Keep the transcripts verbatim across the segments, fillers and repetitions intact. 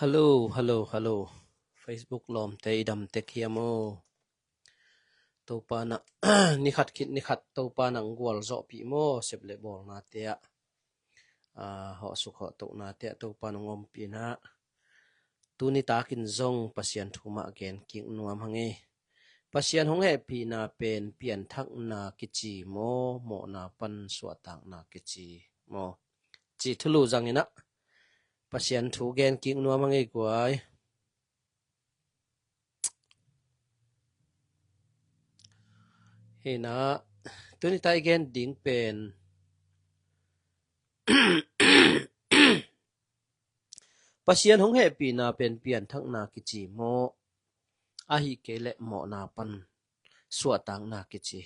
Hello, hello, hello. Facebook lawmte i dam tek hiam aw? Topa na, ni khat khit ni khat Topa nang gualzawhpih maw, sep le bawlnate ah, ah, hawhsuk hawhtohnate ah Topa nang ompih na. Tuni takin zong Pasian thu mah gen kik nuam hang ei. Pasian hong hehpihna pen pianthakna kici maw, mawhna pan suahtakna kici maw, cih thulu zangin ah Pasian thu gen kik nuam hang ei guai. Hi na, tuni ta i gen ding pen Pasian hong hehpihna pen pianthakna kici maw, ahi kei leh mawhna pan suahtakna kici,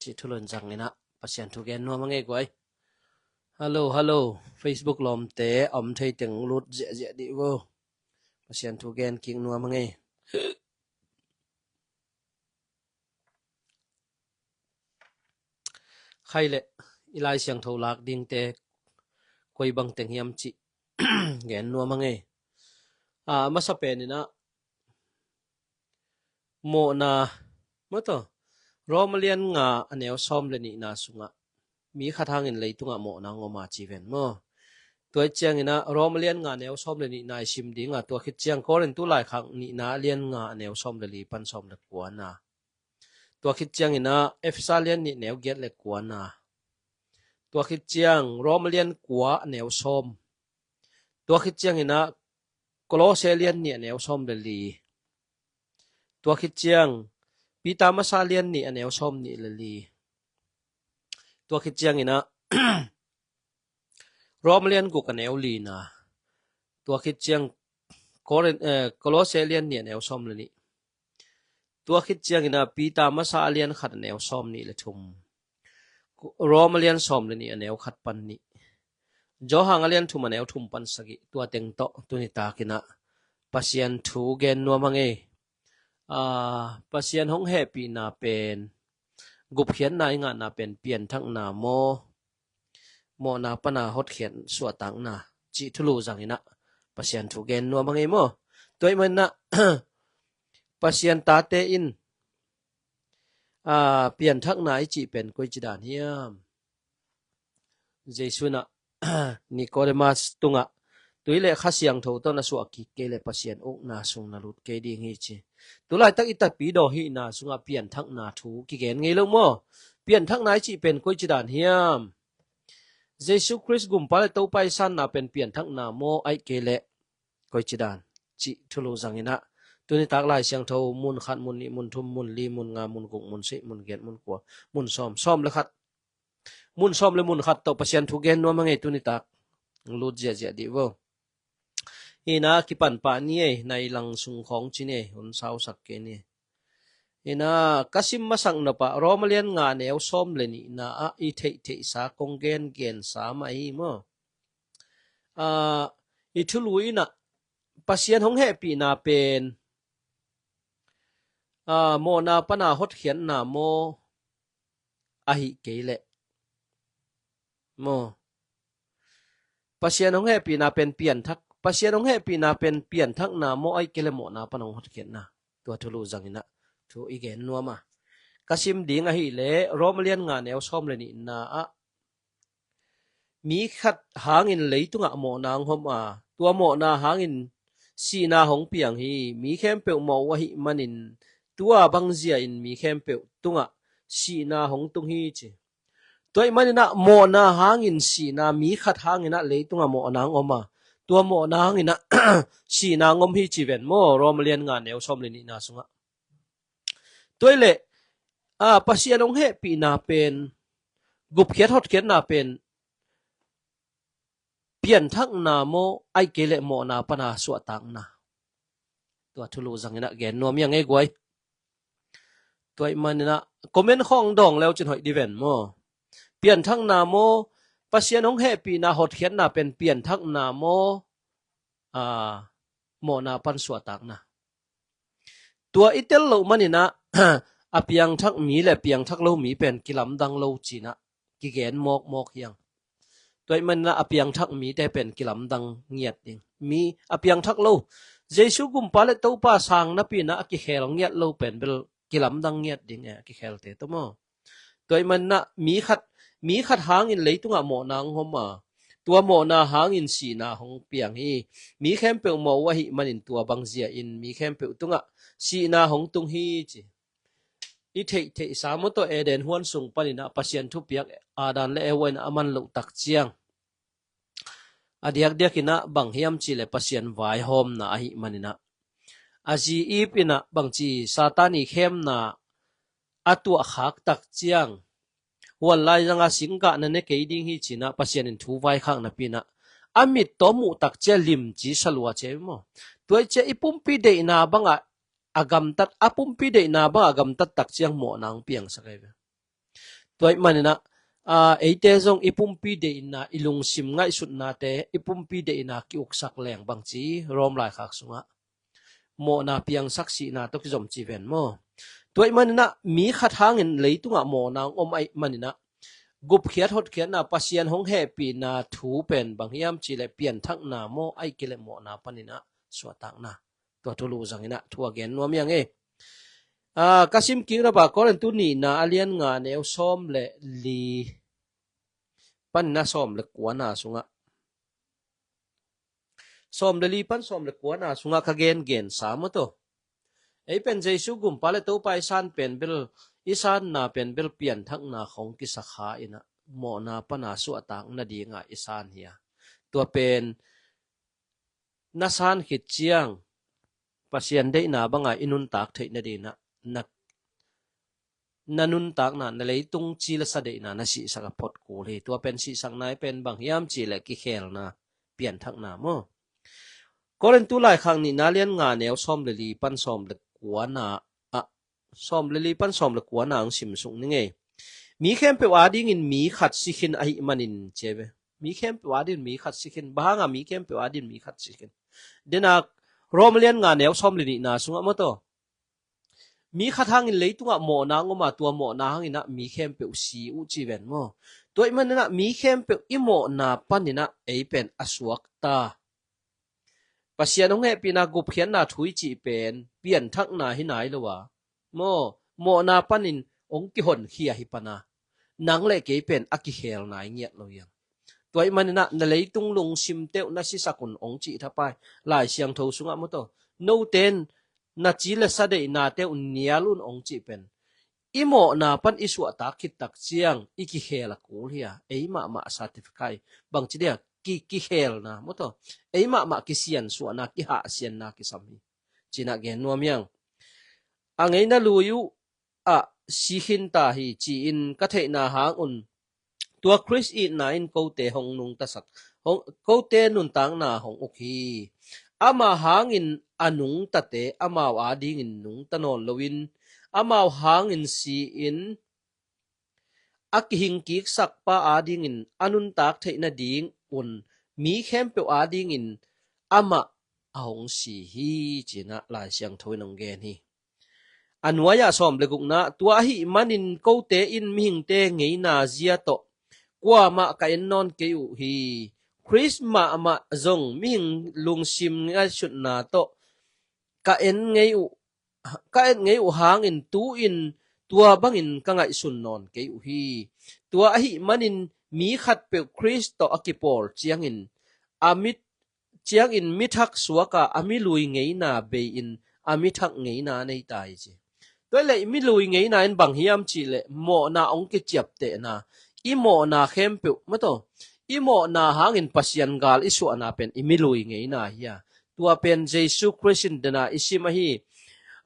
cih thulu zangin ah Pasian thu gen nuam hang ei guai. Hello, hello. Facebook lawmte a om thei teng lut ziahziah dih vo. Pasian thu gen kik nuam hang ei. Khai leh i Lai Siangtho lak dingte koi bang teng hiam cih gen nuam hang ei. A masa penin ah mawhna, maw taw, Rom a lian nga a neu sawm le nihna sungah mi khat hangin leitungah mawhna hong om a ci ven maw. Tua hi ciangin ah Rom a lian nga a neu sawm le nihna i sim ding a, tua khit ciang Korin tu laikhak nihna a lian nga a neu sawm le li pan sawm le kuana. Tua khit ciangin ah Efesa lian nih neu giat le kuana. Tua khit ciang Rom a lian kua a neu sawm. Tua khit ciangin ah Kolose lian nih a neu sawm le li. Tua khit ciang Peter masa lian nih a neu sawm nih le li. Tua khit ciangin ah Rom lian guk a neu lina. Tua khit ciang Korin, eh, Kolose lian nih a neu sawm le nih. Tua khit ciangin ah Peter masa a lian khat a neu sawm nih le thum. Rom a lian sawm le nih a neu khat pan nih. Johan a lian thum a neu thum pan sagih. Tua teng tawh tuni takin ah Pasian thu gen nuam hang ei. Ah, Pasian hong hehpihna pen, gupkhiatna i ngahna pen pianthakna maw, mawhna pana hotkhiat suahtakna, cih thulu zangin ah Pasian thu gen nuam hang ei maw. Tua ahih manin ah Pasian tate in, ah, pianthakna i cih pen koici dan hiam? Jesu in ah Nikodemas tungah, tui le Kha Siangtho tawh na suah kik kei leh Pasian ukna sung na lut kei ding hi ci. Tulaitak i tapidaw hihna sungah pianthakna thu kigen ngei lo maw. Pianthakna i cih pen koici dan hiam? Jesu Khrist Gumpa le Topa i sanna pen pianthakna maw, ahih kei leh koici dan, cih thulu zangin ah tuni tak Lai Siangtho mun khat, mun nih, mun thum, mun li, mun nga, mun guk, mun sagih, mun giat, mun kua, mun sawm, sawm le khat, mun sawm le mun khat tawh Pasian thu gen nuam hang ei tuni tak. Lut ziahziah dih vo. Hi na, kipan pah ni ei, nai lang sung khawng ci ni ei, hun sausak kei ni ei. Hi na, ka sim masak nop ah Rom a lian nga a neu sawm le nihna ah i theihtheihsa kong gengensa mah hi maw. Ah, i thulu in ah Pasian hong hehpihna pen, ah, mawhna pana hotkhiatna maw, ahih kei leh maw, Pasian hong hehpihna pen pianthak, Pasian hong hehpihna pen pianthakna maw, ahih kei leh mawhna pana hong hotkhiatna, tua thulu zangin ah thu i gen nuam a. Ka sim ding ahih leh Rom a lian nga a neu sawm le nihna ah mi khat hangin leitungah mawhna hong om a, tua mawhna hangin sihna hong piang hi. Mi khempeuh mawh uh ahih manin tua bang zia in mi khempeuh tungah sihna hong tung hi ci. Tua ahih manin ah mawhna hangin sihna, mi khat hangin ah leitungah mawhna hong om a, tua mawhna hangin ah sihna hong om hi ci ven maw, Rom a lian nga a neu sawm le nihna sungah. Tua ahih leh, ah, Pasian hong hehpihna pen, gupkhiat hotkhiatna pen pianthakna maw, ahih kei leh mawhna pana suahtakna, tua thulu zangin ah gen nuam hi hang ei guai. Tua ahih manin ah comment khawng dawng le uh cin hoih dih ven maw. Pianthakna maw, Pasian hong hehpihna hotkhiatna pen pianthakna maw, ah, mawhna pan suahtakna. Tua i tel loh manin ah a piangthak mi le piangthak lo mi pen kilamdang lo ci-in ah kigen mawkmawk hi hang. Tua ahih manin ah a piangthak mite pen kilamdang ngiat ding. Mi a piangthak lo, Jesu gumpa le Topa sang napi-in ah a kikhel ngiat lo pen bel kilamdang ngiat ding e, a kikhelte tawh maw. Tua ahih manin ah mi khat, mi khat hangin leitungah mawhna hong om a, tua mawhna hangin sihna hong piang hi. Mi khempeuh mawh uh ahih manin tua bang zia-in mi khempeuh tungah sihna hong tung hi, ci. I theihtheihsa maw tawh, Eden huan sung panin ah Pasian thupiak Adam le Eva in ah a man loh tak ciang, a diakdiakin ah bang hiam cih leh Pasian vaihawmna ahih manin ah, a zi Eve in ah bangci, Satan i khemna a tuahkhak tak ciang, huan laizang a singgah na ne kei ding hi, ci-in ah Pasian in thu vaikhak napi-in ah a mit tawh muh tak ciang limci sa lua ci hi maw. Tua ahih ciang i pumpi deihna bangah a gamtat, a pumpi deihna bangah a gamtat tak ciang mawhna hong piangsak ahi ve. Tua ahih manin ah, aa, eite zong i pumpi deihna, i lungsim ngaihsutnate, i pumpi deihna ki-uksak leng bangci, Rom laikhak sungah mawhna piangsak sihna tawh kizom ci ven maw. Tua ahih manin ah mi khat hangin leitungah mawhna hong om ahih manin ah, gupkhiat hotkhiatna, Pasian hong hehpihna thu pen bang hiam cih leh pianthakna maw, ahih kei leh mawhna panin ah suahtakna. Tua thulu zangin ah thu a gen nuam hi ing e. Aa, ka sim kik nop a, Korintu nihna a lian nga, neu sawm le li panin ah sawm le kuana sungah, sawm le li pan sawm le kuana sungah ka gengensa maw tawh, ei pen Jesu gumpa le Topa i san pen bel, i sanna pen bel pianthakna khawng kisakha in ah, mawhna pana suahtak nadingah i san hi a, tua pen na san khit ciang Pasian deihna banga i nuntak theih nadingin ah, na, na nuntakna, na leitung ci le sa deihna na sihsak a phot kul hi. Tua pen sihsakna i pen bang hiam cih leh kikhelna, pianthakna maw. Korintu laikhak nihna lian nga, neu sawm le li pan sawm le kuana ah, sawm le li pan sawm le kuana hong sim suk ni ngei. Mi khempeuh adingin mi khat si khin ahih manin, ci ve. Mi khempeuh adingin mi khat si khin. Bang hanga mi khempeuh adingin mi khat si khin? Denak, Rom lian nga, neu sawm le nihna sungah maw tawh, mi khat hangin leitungah mawhna hong om a, tua mawhna hangin ah mi khempeuh si uh ci ven maw. Tua ahih manin ah mi khempeuh i mawhna panin ah ei pen a suakta. Pasian hong hehpihna, gupkhiatna thu i cih pen pianthakna hi nai lo a, maw, mawhna panin hong kihonkhia hi pan a, nang le kei pen a kikhelna i ngiat lo hi hang. Tua ahih manin ah na leitung lungsimte uh na sisak un hong cih thapai. Lai Siangtho sungah maw tawh, note in na ci le sa deihnate uh nial un hong cih pen, i mawhna pan i suahtak khit tak ciang i kikhel a kul hi a, ei mahmah certificate, bangci dia, ki, kikhelna maw tawh, ei mahmah kisiansuahna, kihahsianna kisam hi, ci-in ah gen nuam hi hang. A ngeina lui uh ah si khin ta hi, ci-in ka theihna hang un, tua Khrist itna in kote hong nungtasak, hong, kote nuntakna hong uk hi. Ama hangin a nungtate amau adingin nungta nawn loin, amau hangin si-in a kihingkiksak pa adingin a nuntak theih nadingun mi khempeuh adingin amah a hong si hi, ci-in ah Lai Siangtho in hong gen hi. A nuai-ah sawm le gukna, tua ahih manin kote in mihingte ngeina zia tawh kuamah ka en nawn kei uh hi. Khrist mahmah zong mihing lungsim ngaihsutna tawh ka en ngei uh, ka en ngei uh hangin tu-in tua bangin ka ngaihsun nawn kei uh hi. Tua ahih manin mi khatpeuh Khrist tawh a kipawl ciangin, a mit ciangin mi thak suaka a mi lui ngeina bei-in a mi thak ngeina nei ta hi, ci. Tua leh mi lui ngeina in bang hiam cih leh mawhna hong kiciaptehna, i mawhna khempeuh maw tawh, i mawhna hangin Pasian gal i suahna pen i mi lui ngeina hi a. Tua pen Jesu Khrist in dena i sim ahi,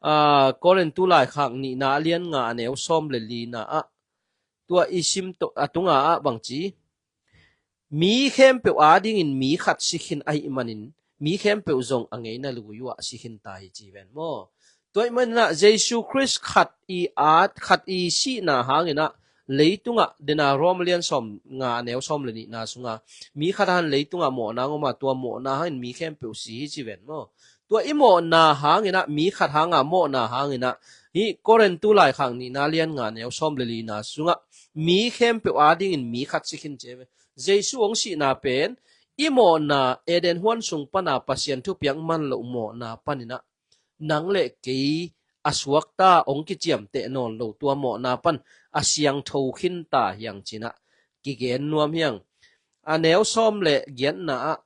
aa, Korintu laikhak nihna a lian nga, a neu sawm le lina ah, tua i sim tawh a tunga ah bangci, mi khempeuh adingin mi khat si khin ahih manin, mi khempeuh zong a ngeina lui uh ah si khin ta hi, ci ven maw. Tua ahih manin ah Jesu Khrist khat i at, khat i sihna hangin ah leitungah, dena Rom lian sawm nga, a neu sawm le nihna sunga, mi khat hangin leitungah mawhna hong om a, tua mawhna hangin mi khempeuh si hi, ci ven maw. Tua i mawhna hangin ah, mi khat hanga mawhna hangin ah, hih Korintu laikhak nihna lian nga, neu sawm le lina sungah mi khempeuh adingin mi khat si khin, ci ve. Jesu hong sihna pen i mawhna Eden huan sung pana Pasian thupiak man loh mawhna paninah nang le kei a suakta hong kiciamteh nawn lo tua mawhna pan a siangtho khinta hiang cinah kigen nuam hiang. A neu sawm le giatna ah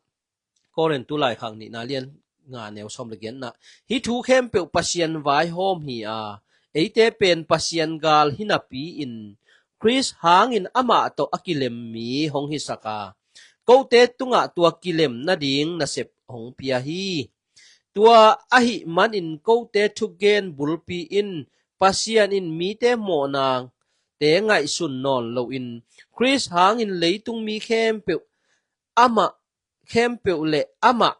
Korintu laikhak nihna lian nga neu sawm le giatna, hih thu khempeuh Pasian vaihawm hi a, eite pen Pasian gal hinapi in Khrist hangin amah tawh a kilem mi hong hisak a, kote tungah tua kilem nading nasep hong pia hi. Tua ahih manin kote thugen bulpi in Pasian in mite mawhna te ngaihsun nawn loin Khrist hangin leitung mi khempeuh amah khempeuh le amah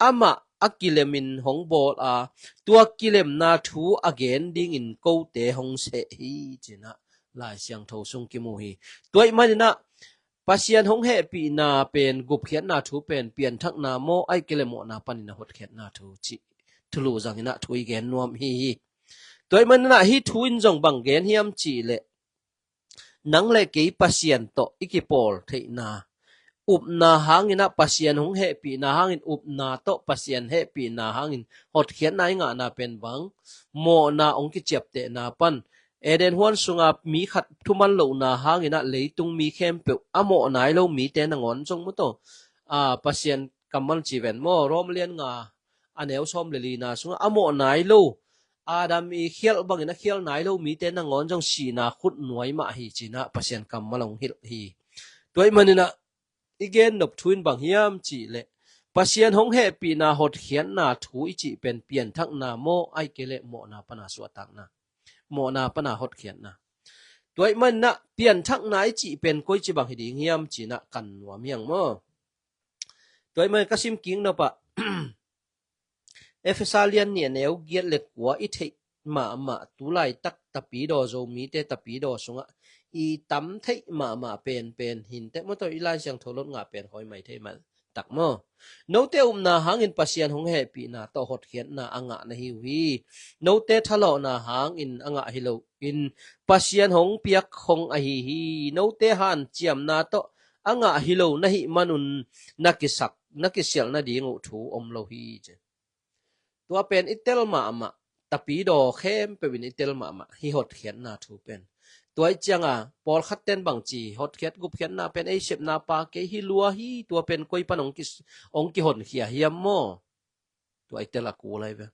amah a kilemin hong bawl a, tua kilemna thu a gen dingin kote hong seh hi cinah Lai Siangtho sung kimu hi. Tua ih maninah Pasian hong hehpihna pen gupkhiatna thu pen pianthakna maw ai kele mawhna panin a hotkhiatna thu cih thulu zanginah thu i gen nuam hi hi. Tua ih maninah hih thu in zong bang gen hiam cih leh nang le kei Pasian tawh i kipawl theihna, upna hanginah Pasian hong hehpihna hangin upna tawh Pasian hehpihna hangin hotkhiatna i ngahna pen bang mawhna hong kiciaptehna pan Eden huan sunga mi khat thuman lohna hanginah leitung mi khempeuh a mawh nai lo mite nangawn zong maw taw, a, Pasian kammal ci ven maw, Rom lian nga a neu sawm le lina sungah a mawh nai lo Adam i khialh bangin a khialh nai lo mite nangawn zong sihna khut nuai mah hi cinah Pasian kammal hong hilh hi. Tua ih maninah i gen nop thu in bang hiam cih leh Pasian hong hehpihna hotkhiatna thu i cih pen pianthakna maw ai kele mawhna pana suahtakna, mawhna pana hotkhiatna. Tua ih maninah pianthakna i cih pen koici bang hi ding hiam cinah kan nuam hiang maw. Tua ih manin ka sim kik nopah Efesa lian nih a neu giat le kua i theih mahmah tulaitak tapidaw Zomite tapidaw sungah i tam theih mahmah penpen hinteh maw taw i Lai Siangtho lot ngah pen hawi mai thei mah tak maw. Note upna hangin Pasian hong hehpihna tawh hotkhiatna a ngah na hi uh hi. Note thalawhna hangin a ngah hi lo in Pasian hong piak khong ahi hi. Note hanciamna tawh a ngah hi lo na hih manun na kisak na kisialh nading uh thu om lo hi ci. Tua pen i tel mahmah tapidaw khempeuh in i tel mahmah hi hotkhiatna thu pen. Tua ih cianga pawlkhat ten bangci hotkhiat gupkhiatna pen ei sepna pa kei hi lua hi, tua pen koi pan hong ki, hong kihonkhia hiam maw? Tua i tel a kul ai ve.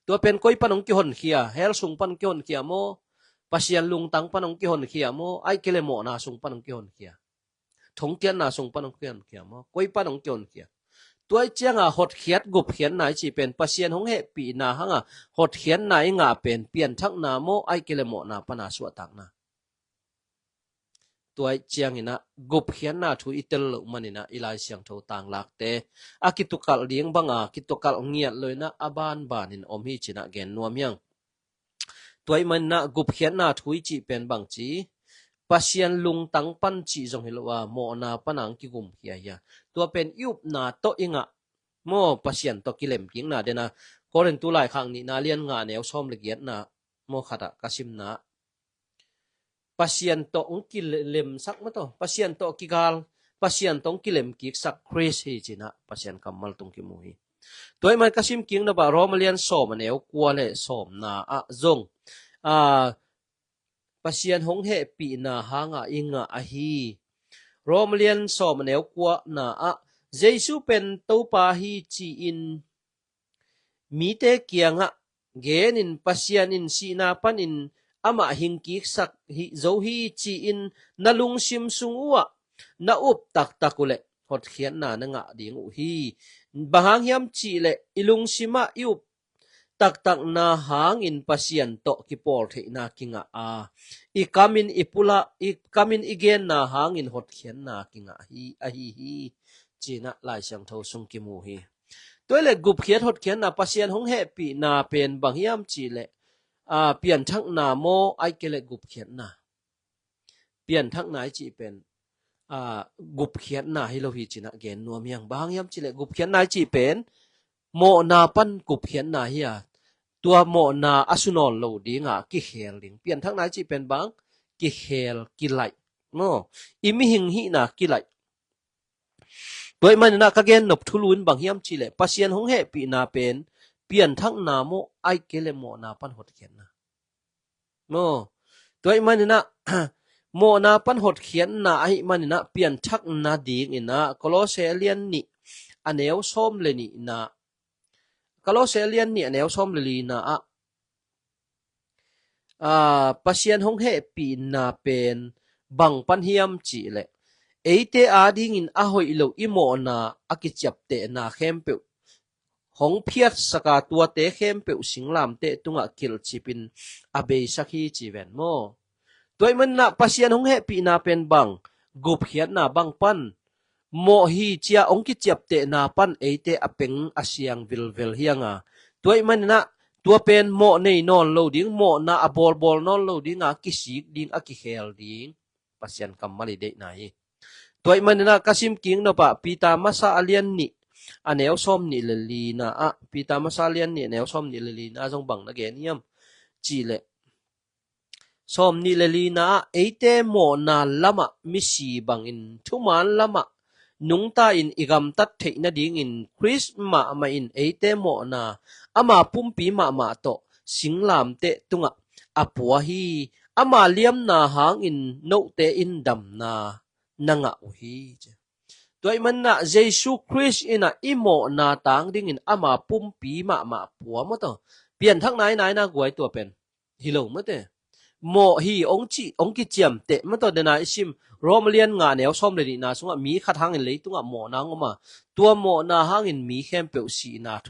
Tua pen koi pan hong kihonkhia, hell sung pan hong kihonkhia maw? Pasian lungtang pan hong kihonkhia maw? Ai kele mawhna sung pan hong kihonkhia, thongkiatna sung pan hong kihonkhia maw? Koi pan hong kihonkhia? Tua ih cianga hotkhiat gupkhiatna i cih pen Pasian hong hehpihna hanga hotkhiatna i ngah pen pianthakna maw ai kele mawhna pana suahtakna. Tua ih cianginah gupkhiatna thu i tel loh maninah i Lai Siangtho tanglakte a kitukalh ding banga kitukalh ngiat loinah a banbanin om hi cinah gen nuam hiang. Tua ih maninah gupkhiatna thu i cih pen bangci Pasian lungtang pan cih zong hi lo a mawhna pana hong kigumkhia hi a. Tua pen i upna tawh i ngah maw Pasian tawh kilemkikna dena Korintu laikhak nihna lian nga neu sawm le giatna maw khatah ka simna Pasian tawh hong kilemsak maw taw, Pasian tawh kigal, Pasian tawh hong kilemkiksak Khrist hi cinah Pasian kammal tung kimu hi. Tua ih man ka sim kik nopah Rom lian sawm a neu kua le sawmna ah zong a, Pasian hong hehpihna hanga i ngah ahi. Rom lian sawm a neu kuana ah Jesu pen Topa hi ci-in mite kiangah genin Pasian in sihna panin amah hingkiksak hi zo hi ci-in na lungsim sung uhah na up taktak uhleh hotkhiatna na ngah ding uh hi. Bang hang hiam cihleh i lungsimah i up taktakna hangin Pasian tawh kipawl theihna kingah a, i kamin i pulak, i kamin i genna hangin hotkhiatna kingah hi ahi hi. Cinah Lai Siangtho sung kimu hi. Tua le gupkhiat hotkhiatna Pasian hong hehpihna pen bang hiam cihleh a, pianthakna maw ai kele gupkhiatna? Pianthakna i cih pen a, gupkhiatna hi lo hi cinah gen nuam hiang. Bang hang hiam cihleh gupkhiatna i cih pen mawhna pan gupkhiatna hi a, tua mawhna a sunawn lo dinga kikhel ding. Pianthakna i cih pen bang kikhel kilaih maw? I mihing hihna kilaih, Tua ahih maninah ka gennop thulu in bang hiam cihleh Pasian hong hehpihna pen pianthakna maw, ahih kei leh mawhna pan hotkhiatna? Maw, tua ahih maninah mawhna pan hotkhiatna ahih maninah pianthakna dinginah Kolose a lian nih a neu sawm le nihna, Kolose a lian nih a neu sawm le lina ah, aa, Pasian hong hehpihna pen bang pan hiam cihleh eite adingin a hoih lo i mawhna a kiciaptehna khempeuh hong phiatsaka tuate khempeuh singlamteh tungah kilhcipin a beisak hi ci ven maw? Tua ahih maninah Pasian hong hehpihna pen bang, gupkhiatna bang pan, mawh hi cia hong kiciaptehna pan eite a peng a siang vilvel hi anga. Tua ahih maninah tua pen mawh nei nawn lo ding, mawhna a bawlbawl nawn lo dinga kisik ding, a kikhel ding Pasian kammal i deihna hi. Tua ahih maninah ka sim kik nopah Peter masa a lian nih a neu sawm nih le lina ah, Peter masa a lian nih a neu sawm nih le lina zong bang na gen hiam cihleh, sawm nih le lina ah eite mawhna lamah misi bangin thuman lamah nungta in i gamtat theih nadingin Khrist mahmah in eite mawhna ama pumpi mahmah tawh singlamteh tungah a pua hi. Ama liamna hangin note in damna na ngah uh hi. Tua ahih maninah Jesu Khrist inah i mawhna tang dingin ama pumpi mahmah pua maw taw. Pianthakna i naina guai tua pen hi lo mate. Mawh hi hong cih, hong kiciamteh maw taw, dena i sim Rom a lian nga neu sawm le nihna sungah mi khat hangin leitungah mawhna hong om a, tua mawhna hangin mi khempeuh sihna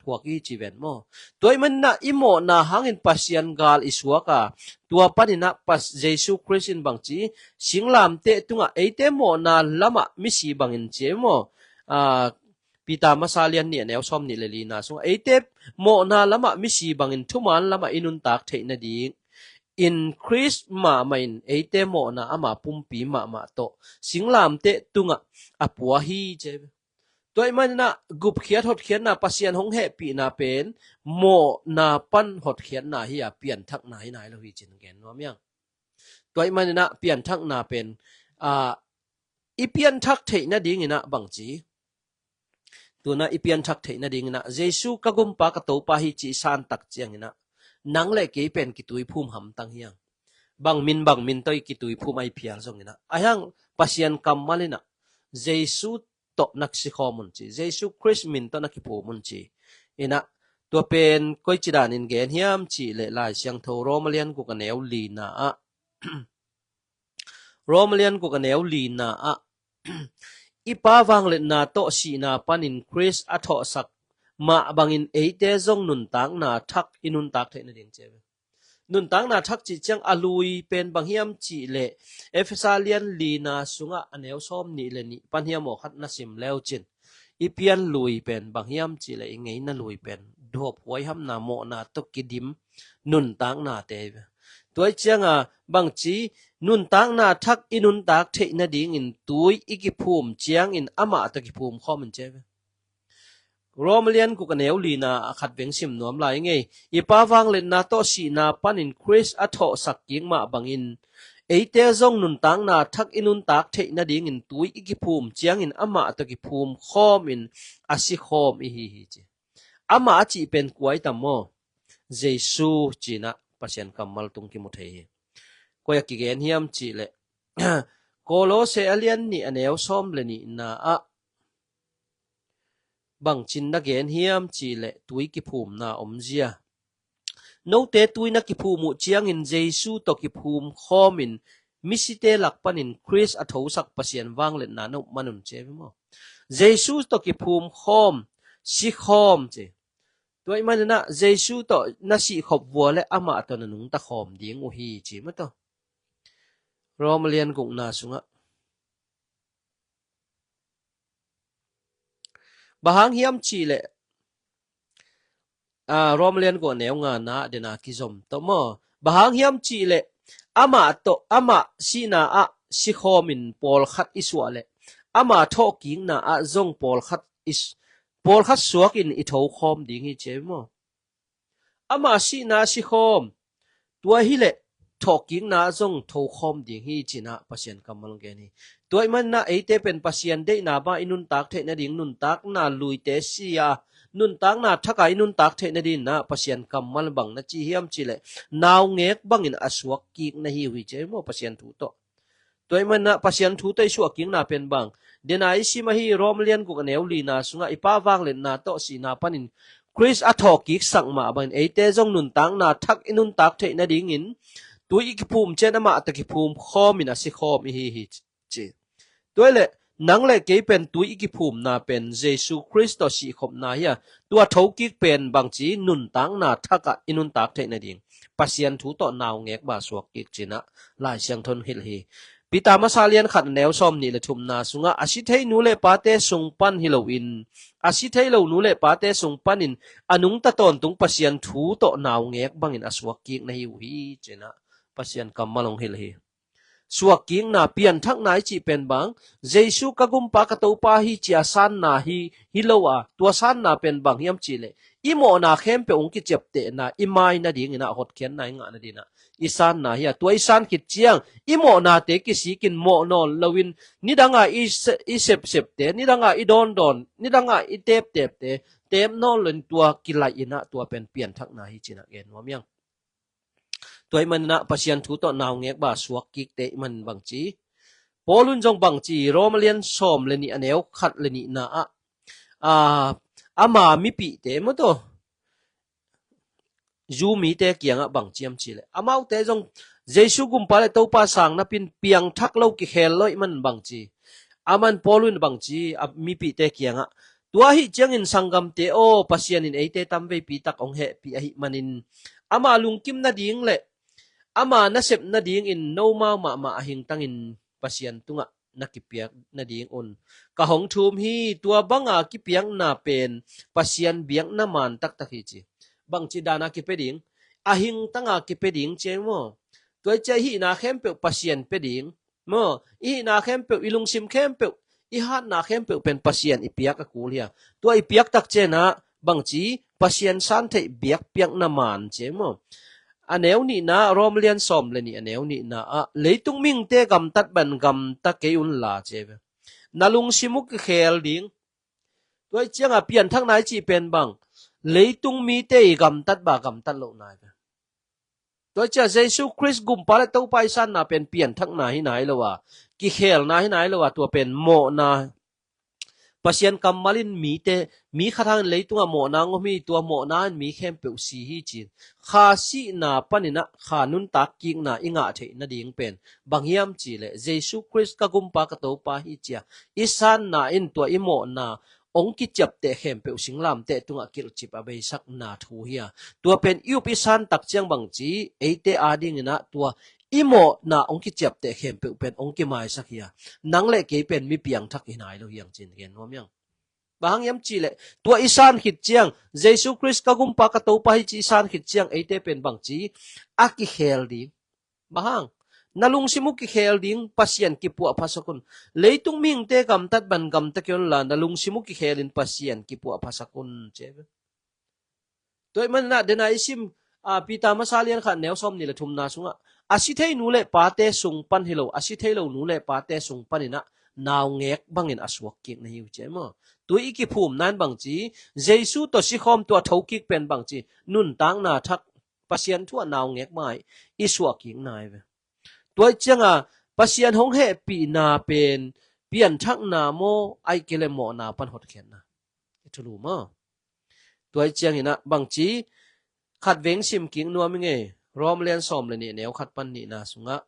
thuak hi ci ven maw? Tua ahih maninah i mawhna hangin Pasian gal i suak a, tua paninah Pas-, Jesu Khrist in bang ci, singlamteh tungah eite mawhna lamah misi bangin ci maw? Aa, Peter masa lian nih a neu sawm nih le lina sungah eite mawhna lamah misi bangin thuman lamah i nuntak theih nading in Khrist mahmah in eite mawhna ama pumpi mahmah tawh singlamteh tungah a pua hi ci. Tua ahih maninah gupkhiat hotkhiatna, Pasian hong hehpihna pen mawhna pan hotkhiatna hi a, pianthakna hi nai lo hi cin gen nuam hiang. Tua ahih maninah pianthakna pen, aa, i pianthak theih nadinginah bang ci, tunah i pianthak theih nadinginah Jesu ka gumpa ka Topa hi ci i santak cianginah nang le kei pen kituiphum hamtang hiang. Bang min bang min tawh i kituiphum a i phial zonginah, a hiang Pasian kammal inah Jesu tawh na sikhawm un ci, Jesu Khrist min tawh na kiphum un ci. Inah tua pen koici danin gen hiam cihleh Lai Siangtho Rom a lian guk a neu lina ah, Rom a lian guk a neu lina ah, i Pa vangliatna tawh sihna panin Khrist a thawhsak mah bangin eite zong nuntakna thak i nuntak theih nading ci ve. Nuntakna thak cih ciang a lui pen bang hiam cihleh Efesa lian lina sungah a neu sawm nih le nih pan hiam aw khat na sim leu cin, i pian lui pen bang hiam cihleh i ngeina lui pen duhop huaihamna mawhna tawh kidim nuntaknate hi ve. Tua ih cianga bang ci, nuntakna thak i nuntak theih nadingin tui i kiphum ciangin amah tawh kiphum khawm in ci hi ve. Rom lian guk a neu lina a khat veng sim nuam lai ngei. I Pa vangliatna tawh sihna panin Khrist a thawhsak kik mah bangin eite zong nuntakna thak i nuntak theih nadingin tui i kiphum ciangin amah tawh kiphum khawmin a si khawm i hi hi ci. Amah a cih pen kua i tam maw? Jesu cinah Pasian kammal tung kimu thei hi. Koi a kigen hiam cihleh Kolose a lian nih a neu sawm le nihna ah bangcin na gen hiam cihleh tui kiphumna omzia. Note tui na kiphum uh ciangin Jesu tawh kiphum khawmin misite lak panin Khrist a thosak Pasian vangliatna na up manun ci hi maw? Jesu tawh kiphum khawm, si khawm ci. Tua ih maninah Jesu tawh na sihkhop vua le amah tawh na nungta khawm ding uh hi ci mataw. Rom lian gukna sungah bang hang hiam cihleh, a, Rom lian guk a neu ngana dena kizom tawh maw? Bang hang hiam cihleh amah tawh, amah sihna ah sikhawmin pawlkhat i suah leh ama thawhkikna ah zong pawlkhat i s-, pawlkhat suakin i thokhawm ding hi ci hi maw? Ama sihna sikhawm, tua hileh thawhkikna zong thokhawm ding hi cinah Pasian kammal gen hi. Tua ih manah eite pen Pasian deihna bang i nuntak theih nading nuntakna luite si-a nuntakna thaka i nuntak theih nadinah Pasian kammal bang na ci hiam cihleh naungek bangin a suak kik na hi uh hi ci maw Pasian thu tawh. Tua ih manah Pasian thu tawh i suahkikna pen bang dena i sim ahi Rom lian guk a neu lina sungah i pa vangliatna tawh sihna panin Khrist a thawhkiksak mah bangin eite zong nuntakna thak i nuntak theih nadingin tui i kiphum cian amah tawh kiphum khawmin a sikhawm i hi hi ci. Tua ih leh nang le kei pen tui i kiphumna pen Jesu Khrist tawh sihkhopna hi-a tua thokik pen bangci nuntakna thakah i nuntak theih nading Pasian thu tawh naungek bang suak kik cinah Lai Siangtho in hilh hi. Peter masa lian khat a neu sawm nih le thumna sungah a si thei nu le pate sung pan hi loin a si thei lo nu le pate sung panin a nungta tawntung Pasian thu tawh naungek bangin a suak kik na hi uh hi cinah Pasian kammal hong hilh hi. Suakkikna pianthakna i cih pen bang Jesu ka gumpa ka topa hi cia sanna hi, hi lo a tua sanna pen bang hiam cihleh i mawhna khempeuh hong kiciaptehna i mai nadinginah hotkhiatna i ngah nadinah i sanna hi a tua i san khit ciang i mawhnate kisikin mawh nawn loin nidanga i se- i sepsepte nidanga i dawndawn nidanga i teptepte tep nawn loin tua kilaihinah tua pen pianthakna hi cinah gen nuam hiang. Tua ih maninah Pasian thu tawh naungek bang suak kikte ih manin bangci Paul in zong bangci Roma lian sawm le nih a neu khat le nihna ah aa, ama mipihte maw taw Jew mite kiangah bang ciam cihleh amaute zong Jesu gumpa le topa sang napin piangthak lo kikhel lo ih man bangci aman Paul in bangci a mipihte kiangah tua ahi ciangin sanggamte aw Pasian in eite tamveipi tak hong hehpih ahi manin ama lungkim nading le ama nasep nadingin nomau mahmah a hingtangin Pasian tungah na kipiak nadingun ka hong thum hi. Tua banga kipiakna pen Pasian biakna man taktak hi ci. Bangci dana kipia ding a hingtanga kipia ding cia maw? Tua i cia i hihna khempeuh Pasian pia ding maw? I hihna khempeuh i lungsim khempeuh i hatna khempeuh pen Pasian i piak a kul hi a tua i piak tak cianah bangci Pasian san theih biakpiakna man cia maw? A neu nihna Rom lian sawm le nih a neu nihna ah leitung mihingte gamtat ban gamta kei unla cia ve. Na lungsim uh kikhel ding. Tua i cianga pianthakna i cih pen bang leitung mite i gamtat ba gamtat lohna hi ve. Tua i cia Jesu Khrist gumpa le topa i sanna pen pianthakna hi nai lo a kikhelna hi nai lo a tua pen mawhna Pasian kammal in mite mi khat hangin leitungah mawhna ngom hi tua mawhna in mi khempeuh si hi cin kha sihna paninah kha nuntak kikna i ngah theih nading pen bang hiam cihleh Jesu Khrist ka gumpa ka topa hi cia i sanna in tua i mawhna ong kiciapteh khempeuh singlamteh tungah kilhcip a beisakna thu hi a tua pen i up i san tak ciang bangci eite adinginah tua i mawhna ong kiciapteh khempeuh pen ong kimaisak hi a nang le kei pen mi piangthak hi nai lo hiang cin gen nuam hiang. Bang hang hiam cihleh tua i san khit ciang Jesu Khrist ka gumpa ka topa hi ci i san khit ciang eite pen bangci a kikhel ding. Bang hang na lungsim uh kikhel ding Pasian kipuah phasak un. Leitung mihingte gamtat ban gamta kei unla na lungsim uh kikhelin Pasian kipuah phasak un cia ve. Tua ih maninah dena i sim a Peter masa lian khat neu sawm nih le thumna sungah a si thei nu le pate sung pan hi lo a si thei lo nu le pate sung paninah naungek bangin a suak kik na hi uh cia maw? Tui i kiphumna in bangci Jesu tawh sikhawm tua thokik pen bangci nuntakna thak Pasian thu ah naungek bang ah i suak kikna hi ve. Tua ih cianga Pasian hong hehpihna pen pianthakna maw ai kei le mawhna pan hotkhiatna i thulu maw? Tua ih cianginah bangci khat veng sim kik nuam i ngei Rom lian sawm le nih neu khat pan nihna sungah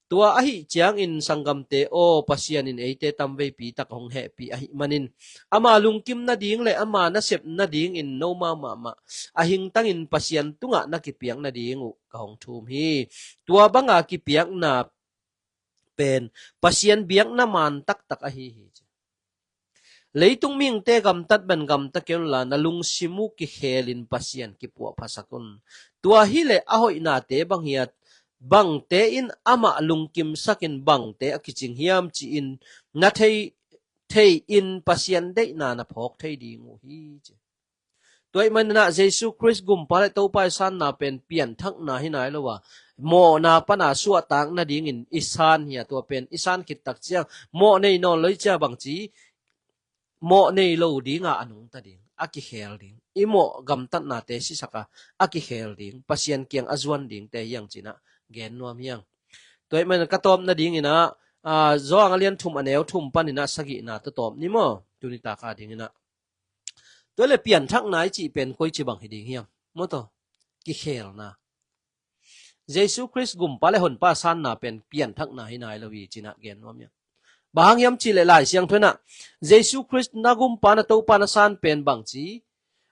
tua ahi ciangin sanggamte aw Pasian in eite tamveipi tak hong hehpih ahi manin ama lungkim nading le ama nasep nadingin nomau mahmah a hingtangin Pasian tungah na kipiak nading uh ka hong thum hi. Tua banga kipiakna pen Pasian biakna man taktak ahi hi. Leitung mihingte gamtat ban gamta kei unla na lungsim uh kikhelin Pasian kipuah phasak un. Tua hileh a hoihnate bang hiat bangte in amah lungkimsakin bangte a kicing hiam ci-in na thei thei in Pasian deihna na phawk thei ding uh hi ci. Tua ih maninah Jesu Khrist gumpa le topa i sanna pen pianthakna hi nai lo a mawhna pana suahtak nadingin i san hi a, tua pen i san khit tak ciang mawh nei nawn lo i cia bangci, mawh nei lo dinga a nungta ding, a kikhel ding, i mawh gamtatnate sisaka a kikhel ding, Pasian kiang a zuan dingte hiang cinah gen nuam hiang. Tua ih man ka tawp nadinginah, a, Johan a lian thum a neu thum paninah sagihna tawtawp ni maw? Tuni taka dinginah. Tua le pianthakna i cih pen koici bang hi ding hiam? Maw taw? Kikhelna. Jesu Khrist gumpa le honpa sanna pen pianthakna hi nai lo hi cinah gen nuam hiam. Bang hang hiam cih le Lai Siangtho inah Jesu Khrist na gumpa na topa na san pen bangci,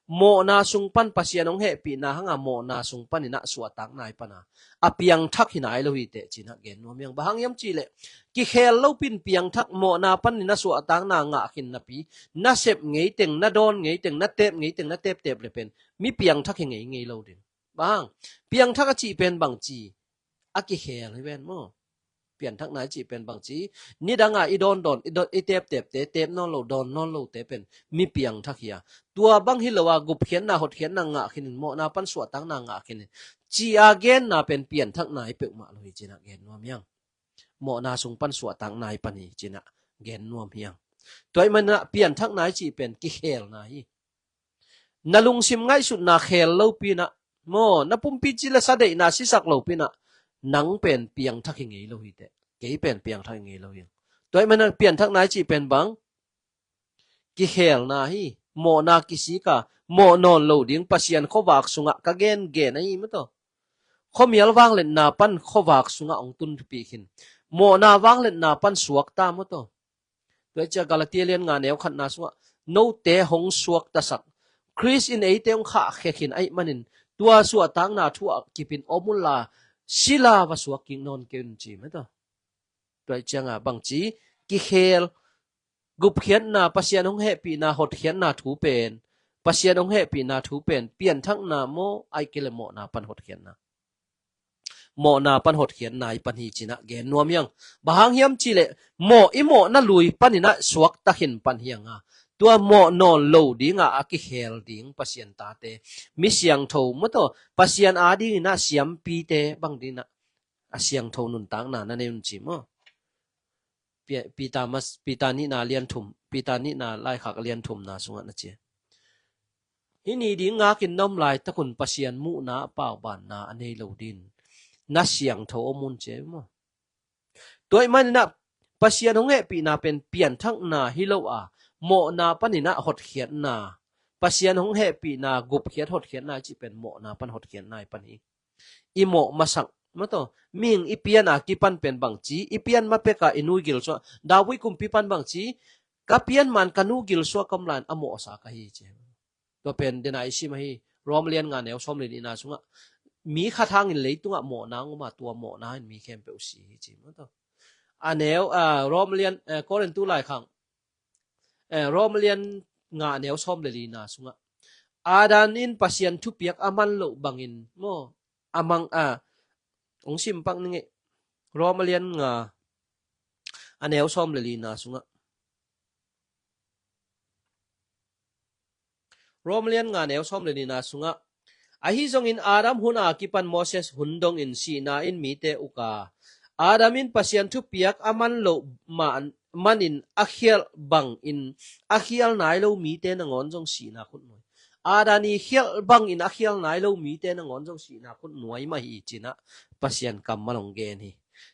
mawhna sung pan Pasian hong hehpihna hanga mawhna sung paninah suahtak nai pana a piangthak hi nai lo hi teh cinah gen nuam hiam. Bang hang hiam cih le kikhel lopin piangthak, mawhna paninah suahtakna ngah khin napi, na sep ngeiteng, na dawn ngeiteng, na tep ngeiteng, na teptep le pen mi piangthak hi ngei ngei lo ding. Bang piangthak a cih pen bangci, a kikhel hi ven maw? Pianthakna i cih pen bangci, nidanga i dawndawn, i dawn, i teptepte, tep nawn lo, dawn nawn lote pen mi piangthak hi a. Tua bang hi lo a gupkhiatna, hotkhiatna ngah khinin, mawhna pan suahtakna ngah khinin, ci a genna pen pianthakna i peuhmah lo hi cinah gen nuam hiang. Mawhna sung pan suahtakna i pan hi cinah gen nuam hiang. Tua ih manah pianthakna i cih pen kikhelna hi. Na lungsim ngaihsutna khel lopinah maw, na pumpi ci le sa deihna sisak lopinah nang pen piangthak hi ngei lo hi teh. Kei pen piangthak hi ngei lo hi. Tua ih manah pianthakna i cih pen bang kikhelna hi. Mawhna kisika, mawh nawn lo ding Pasian khuavak sungah ka gengen ahi maw taw? Khuamial vangliatna pan khuavak sungah hong tunpih khin. Mawhna vangliatna pan suakta maw taw? Tua ih cia Galatia lian nga neu khatna sungah note hong suaktasak Khrist in eite hong khahkhia khin ahih manin tua suahtakna thu ah kipin om unla sila va suak kik nawn kei un ci maw taw? Tua ih cianga bangci, kikhel, gupkhiatna, Pasian hong hehpihna, hotkhiatna thu pen, Pasian hong hehpihna thu pen pianthakna maw, ahih kei le mawhna pan hotkhiatna? Mawhna pan hotkhiatna i pan hi cinah gen nuam hiang. Bang hang hiam cih le mawh, i mawhna lui paninah suakta khin pan hianga tua mawh nawn lo dinga a kikhel ding Pasian tate, mi siangtho maw taw, Pasian a dinginah siampite bang dinah a siangtho nuntakna na nei un ci maw? Pi-, Peter mas-, Peter nihna lian thum, Peter nihna laikhak lian thumna sungah na ci. Hih ni ding ngakin na om laitakun Pasian muhna a paubanna a nei lo din na siangtho om un ci maw? Tua ih maninah Pasian hong hehpihna pen pianthakna hi lo a, mawhna paninah hotkhiatna, Pasian hong hehpihna gupkhiat hotkhiatna i cih pen mawhna pan hotkhiatna i pan hi. I mawh masak maw taw, mihing i piana kipan pen bangci, i pian mapeka i nu gilsuah, David kumpi pan bangci, ka pian man ka nu gilsuah ka om lai-in a mawhsa ka hi ci. Tua pen dena i sim ahi, Rom lian nga neu sawm le nihna sungah mi khat hangin leitungah mawhna hong om a, tua mawhna in mi khempeuh si hi ci maw taw? A neu, a, Rom lian, eh, Korintu laikhak, eh, Rom lian nga neu sawm le lina sungah Adam in Pasian thupiak a man loh bangin maw, a mang, a, hong sim pak ning e. Rom lian nga a neu sawm le lina sungah, Rom lian nga neu sawm le nihna sungah, ahi zongin Adam hun a kipan Moses hun dongin sihna in mite uk a, Adam in Pasian thupiak a man loh ma-, manin a khialh bangin a khial nai lo mite nangawn zong sihna khut nuai. Adam i khialh bangin a khial nai lo mite nangawn zong sihna khut nuai mah hi cinah Pasian kammal hong gen hi.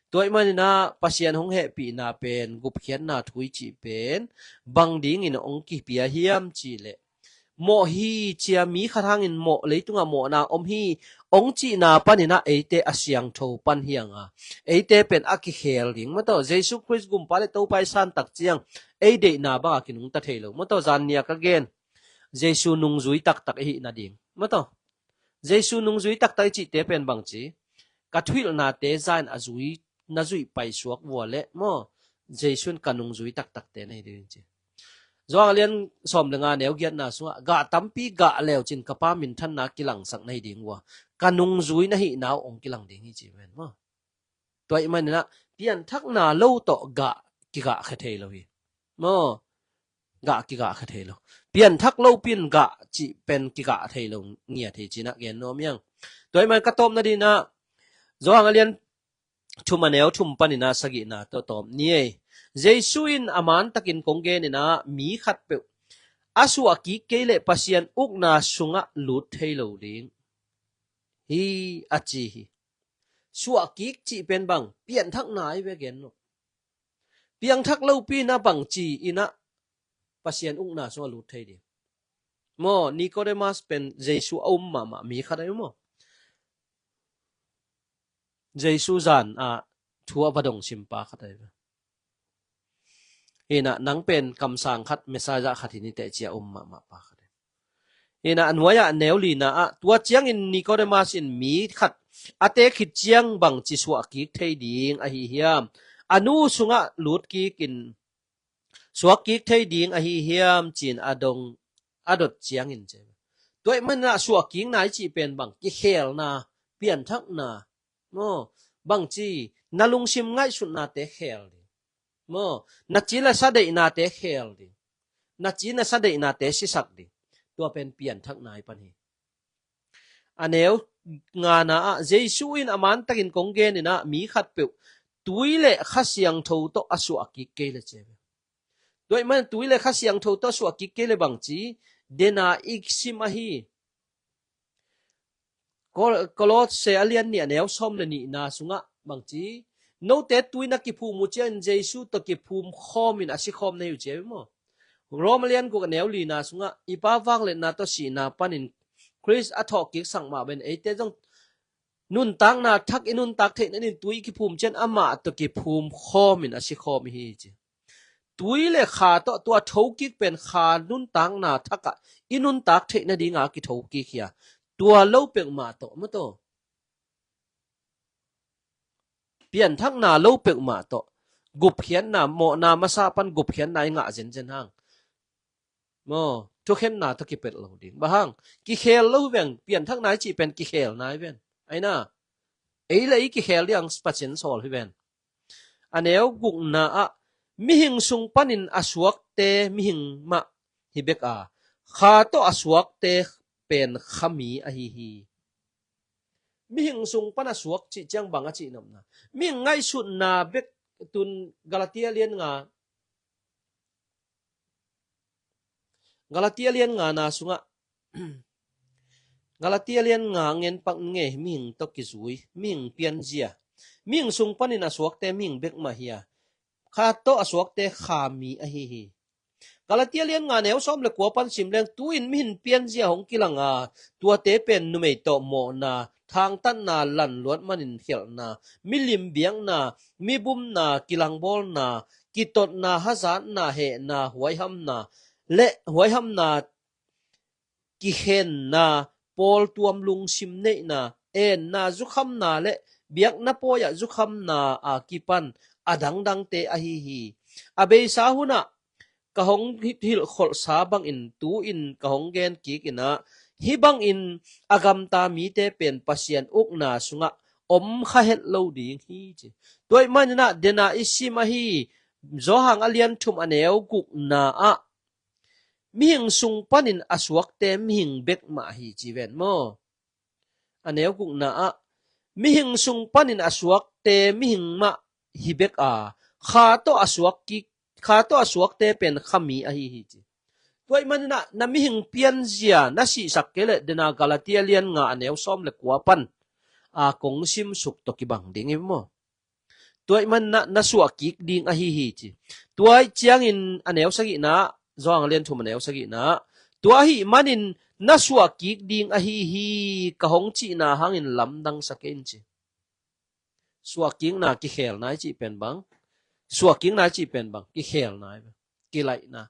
Tua ih maninah Pasian hong hehpihna pen, gupkhiatna thu i cih pen bang dingin hong kipia hiam cih leh, mawh hi cia mi khat hangin mawh, leitungah mawhna om hi hong cihna paninah eite a siangtho pan hianga eite pen a kikhel ding maw taw, Jesu Khrist gumpa le topa i san tak ciang ei deihna banga kinungta thei lo maw taw, zan nia ka gen Jesu nungzui taktak i hih nading maw taw? Jesu nungzui taktak i cihte pen bangci, ka thuhilhnate zain a zui, na zuih paisuak vua leh maw, Jesu in ka nungzui taktakte na hi ding ci. Johan lian sawm le nga neu giatna sungah, gah tampi gah leucin ka Pa minthanna kilangsak na hi ding vua, ka nungzui na hihna uh hong kilang ding hi ci ven maw? Tua ih maninah pianthakna lo tawh gah kigahkhia thei lo hi maw? Gah kigahkhia thei lo. Pianthak lopin gah cih pen kigah thei lo ngiat hi cinah gen nuam hiang. Tua ih man ka tawp nadinah Johan a lian thum a neu thum panin a sagihna tawh tawm ni ei. Jesu in a mantakin kong genin a, mi khatpeuh a suah kik kei leh Pasian ukna sungah lut thei lo ding hi, a ci hi. Suah kik cih pen bang, pianthakna i ve gen lo. Piangthak lopi na bang ci in a Pasian ukna sungah lut thei ding. Maw, Nicodemus pen Jesu a um mahmah mi khat ahi maw. Jesu zan a thu a va dong sim pa khat ahi ve. Hi na, nang pen kamsang khat, Messiah khat hi ni teh ci a um mahmah pa khat ahi. Hi na, a nuai ah neu lina ah, tua ciangin Nicodemus in mi khat a te khit ciang bang ci suah kik thei ding ahi hiam? A nu sungah lut kik in suak kik thei ding ahi hiam, ci-in a dong a dot ciangin ci. Tua ahih manin a suah kikna i cih pen bang, kikhelna, pianthakna. Maw, bang ci, na lungsim ngaihsutnate khel ding. Maw, na ci le sa deihnate khel ding. Na ci na sa deihnate sisak ding. Tua pen pianthakna i pan hi. A neu ngana ah, Jesu in a mantakin kong genin a, mi khatpeuh tui le Kha Siangtho tawh a suah kik kei le ci ve. Tua ahih man tui le Kha Siangtho tawh a suah kik kei le bang ci, dena i sim ahi. Kol-, Kolose a lian nih a neu sawm le nihna sungah bang ci, note tui na kiphum uh ciangin Jesu tawh kiphum khawmin a si khawm na hi uh ci ve maw. Rom a lian guk a neu lina sungah, i Pa vangliatna tawh sihna panin Khrist a thawhkik sak mah bangin eite zong nuntakna thak i nuntak theih nadingin tui i kiphum ciang amah tawh kiphum khawmin a si khawm i hi ci. Tui le Kha tawh, tua thokik pen Kha nuntakna thak ah i nuntak theih nadinga kithokik hi a. Tua lo peuhmah tawh, maw tawh. Pianthakna lo peuhmah tawh. Gupkhiatna, mawhna masa pan gupkhiatna i ngah zenzen hang. Maw, thukhenna tawh kipelh lo ding. Bang hang, kikhel lo hi ven, pianthakna i cih pen kikhelna hi ven. Ahi na, ei le ei kikhel ding ang Pasian sawl hi ven. A neu gukna ah, mihing sung panin a suakte mihing mah hi bek a, Kha tawh a suakte pen Kha mi ahi hi. Mihing sung pan a suak cih ciang bang a cih nopna. Mihing ngaihsutna bek tun Galatia lian nga, Galatia lian ngana sungah, Galatia lian nga ngen pak nge, mihing tawh kizui, mihing pianzia. Mihing sung panin a suakte mihing bek mah hi a, Kha tawh a suakte Kha mi ahi hi. Galatia lian nga neu sawm le kua pan sim leng, tu-in mihing pianzia hong kilang a, tuate pen numei tawh mawhna, thangtatna, lanluat manin khialhna, milim biakna, mibumna, kilangbawlna, kitotna, hazatna, hehna, huaihamna, le huaihamna, kikhenna, pawltuam lungsim neihna, enna, zukhamna le biakna pawi-ah zukhamna a kipan a dangdangte ahi hi. A beisa hunah ka hong hilhkholhsa bangin tu-in ka hong gen kik in ah, hih bangin a gamta mite pen Pasian ukna sungah om kha het lo ding hi ci. Tua ahih manin ah dena i sim ahi, Johan a lian thum a neu gukna ah, mihing sung panin a suakte mihing bek mah hi ci ven maw. A neu gukna ah, mihing sung panin a suakte mihing mah hi bek a, Kha tawh a suak kik, Kha tawh a suakte pen Kha mi ahi hi ci. Tua ahih manin ah na mihing pianzia na sihsak kei leh, dena Galatia lian nga a neu sawm le kua pan a kong simsuk tawh kibang ding hi maw. Tua ahih manin ah na suah kik ding ahi hi ci. Tua ahih ciangin a neu sagihna, Johan a lian thum a neu sagihna, tua ahih manin na suah kik ding ahi hi, ka hong cihna hangin lamdang sa kei in ci. Suah kikna, kikhelna i cih pen bang, suah kikna i cih pen bang, kikhelna, kilaihna.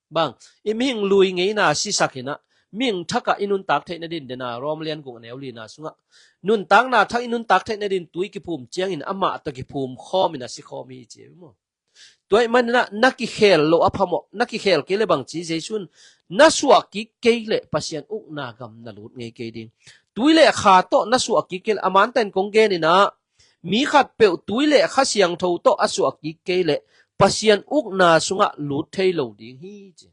Bang, i mihing lui ngeina sisak in ah, mihing thak ah i nuntak theih nadin, dena Rom lian guk a neu lina sungah, nuntakna thak i nuntak theih nadin tui kiphum ciangin amah tawh kiphum khawmin a si khawm hi ci maw. Tua ahih manin ah na kikhel loh a phamawh, na kikhel kei le bang ci Jesu in, na suah kik kei le Pasian ukna gam na lut ngei kei ding. Tui le Kha tawh na suah kik kei le, a mantakin kong gen in ah, mi khatpeuh tui le Kha Siangtho tawh a suah kik kei le Pasian ukna sungah lut thei lo ding hi ci.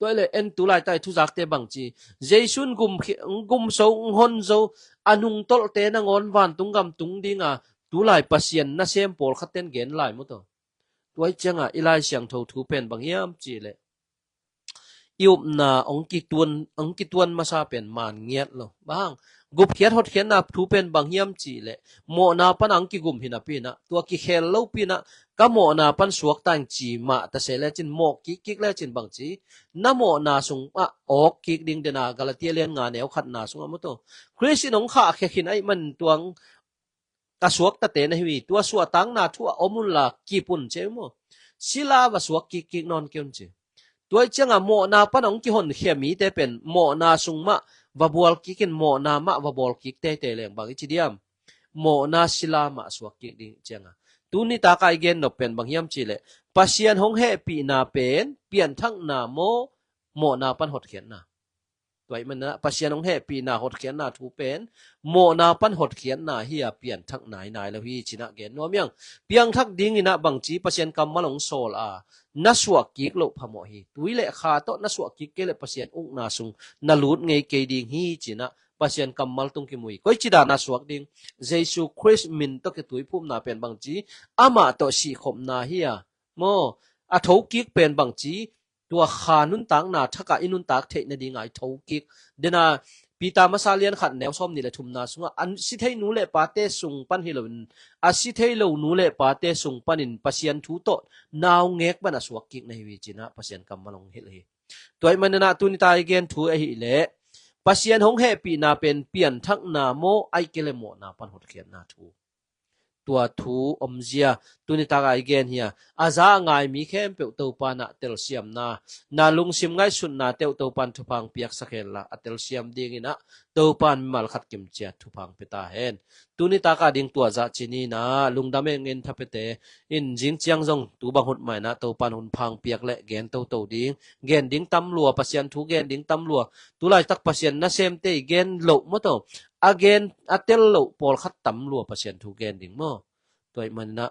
Tua le en tulai tai thuzakte bang ci. Jesu in gum, gum so, hon zo, a nungtolhte nangawn vantung gam tung dinga, tulai Pasian nasem pawlkhatten gen lai maw taw. Tua hi cianga i Lai Siangtho thu pen bang hiam ci le, i upna hong kituan, hong kituan masa pen man ngiat lo. Bang, gupkhiat hotkhiatna thu pen bang hiam ci le, mawhna pan hong kigum hi napi inah, tua kikhel lopi inah, ka mawhna pan suak ta ing ci mah ta se lecin, mawh kikkik lecin bang ci, na mawhna sungah awk kik ding dena Galatia lian nga neu khatna sungah maw taw. Khrist in hong khahkhia khin ahih man tuang ka suaktate na hi uh hi, tua suahtakna thu ah om unla kip un ci uh maw. Sila va suak kikkik nawn kei un ci. Tua hi cianga mawhna pan hong kihonkhia mite pen mawhna sung mah va bual kik in, mawhna mah va bawl kik teitei leng bang i ci diam. Mawhna sila mah suak kik ding cianga. Tuni taka i gen nop pen bang hiam ci le, Pasian hong hehpihna pen pianthakna maw, mawhna pan hotkhiatna. Tua ahih manah Pasian hong hehpihna hotkhiatna thu pen mawhna pan hotkhiatna hi a, pianthakna hi nai lo hi cinah gen nuam iang. Piangthak dinginah bang ci, Pasian kammal hong sawl a, na suah kik loh phamawh hi. Tui le kha tawh na suah kik kei le Pasian ukna sung na lut ngei kei ding hi cinah Pasian kammal tung kimu hi. Koi ci dana suak ding? Jesu Khrist min tawh kituiphumna pen bang ci, amah tawh sihkhopna hi a, maw, a thokik pen bang ci, tua kha nuntakna thakah i nuntak theih nadinga i thokik. Dena Peter masa lian khat neu sawm nih le thumna sungah, a si thei nu le pate sung pan hi loin, a si thei lo nu le pate sung panin Pasian thu tawh naungek bana suak kik na hi uh hi cinah Pasian kammal hong hilh hi. Tua ahih manah tuni ta i gen thu ahih leh, Pasian hong hehpihna pen pianthakna maw, ahih kei le mawhna pan hotkhiatna thu. Tua thu omzia tuni taka i gen hi a, a za a ngai mi khempeuh Topa nah telsiamna, na lungsim ngaihsutna teuh Topan thupha hong piaksak henla, a telsiam dinginah Topan mimal khat kimciat thupha hong pia ta hen. Tuni taka ding tua zah ci ni inah, lungdam eng in thapete in, zing ciang zong tu bang hun mah inah Topan hun pha hong piak le gen toto ding, gen ding tam lua, Pasian thu gen ding tam lua. Tulaitak Pasian nasemte i gen loh maw taw, a gen a tel loh pawlkhat tam lua Pasian thu gen ding maw. Tua ahih manah,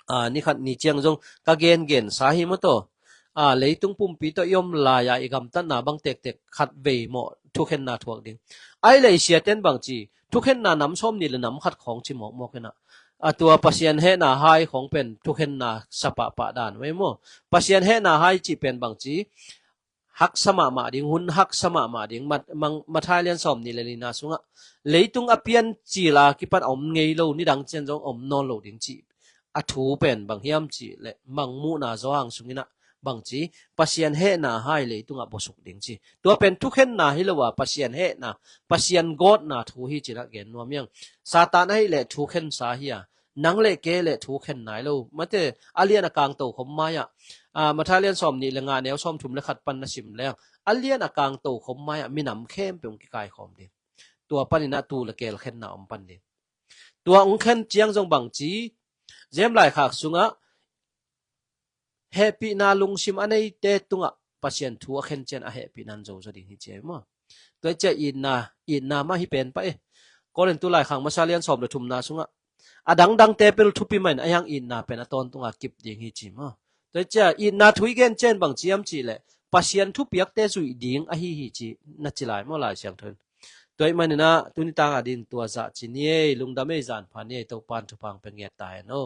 a, ni khat ni ciang zong ka gen gensa hi maw taw. A, leitung pumpi tawh i om lai-a i gamtatna bang tektek khat vei mawh thukhenna thuak ding. Ahih leh i siaten bang ci, thukhenna nam sawm nih le nam khat khawng ci mawkmawk inah, a, tua Pasian hehna hai khawng pen thukhenna sa pahpah dan uh hi maw. Pasian hehna hai cih pen bang ci, haksa mahmah ding, hun haksa mahmah ding. Mat-, mang-, Matthai lian sawm nih le nihna sungah, leitung a pian cila kipan a om ngei lo, nidang ciang zong om nawn lo ding cih a thu pen bang hiam cih le, Mangmuhna Johan sunginah bang ci, Pasian hehna hai leitungah bosuk ding ci. Tua pen thukhenna hi lo a, Pasian hehna, Pasian gawtna thu hi cinah gen nuam iang. Satan ahih leh thukhensa hi a, nang le kei le thukhen nai lo. Mate, a lian a kangto khom mai-ah, a, Matthai lian sawm nih le nga neu sawm thum le khat pan na sim leng, a lian a kangto khom mai-ah minam khempeuh hong kikaikhawm ding. Tua paninah tu le keel khenna om pan ding. Tua hong khen ciang zong bang ci, Zem laikhak sungah hehpihna lungsim a neite tungah Pasian thu a khen ciang a hehpihna in zozo ding hi ci a hi maw. Tua hi ciah itna, itna mah hi pen pah e. Korintu laikhak masa lian sawm le thumna sungah, a dangdangte pel thupi mah in a hiang itna pen a tawntunga kip ding hi ci maw. Tua hi ciah itna thu i gen ciang bang ci hiam cih leh, Pasian thupiakte zuih ding ahi hi ci na ci lai maw, Lai Siangtho in. Tua ahih maninah tuni tangah din tua zah ci ni ei, lungdam ei, zan pha ni ei, Topan thupha hong pia ngiat ta hen aw.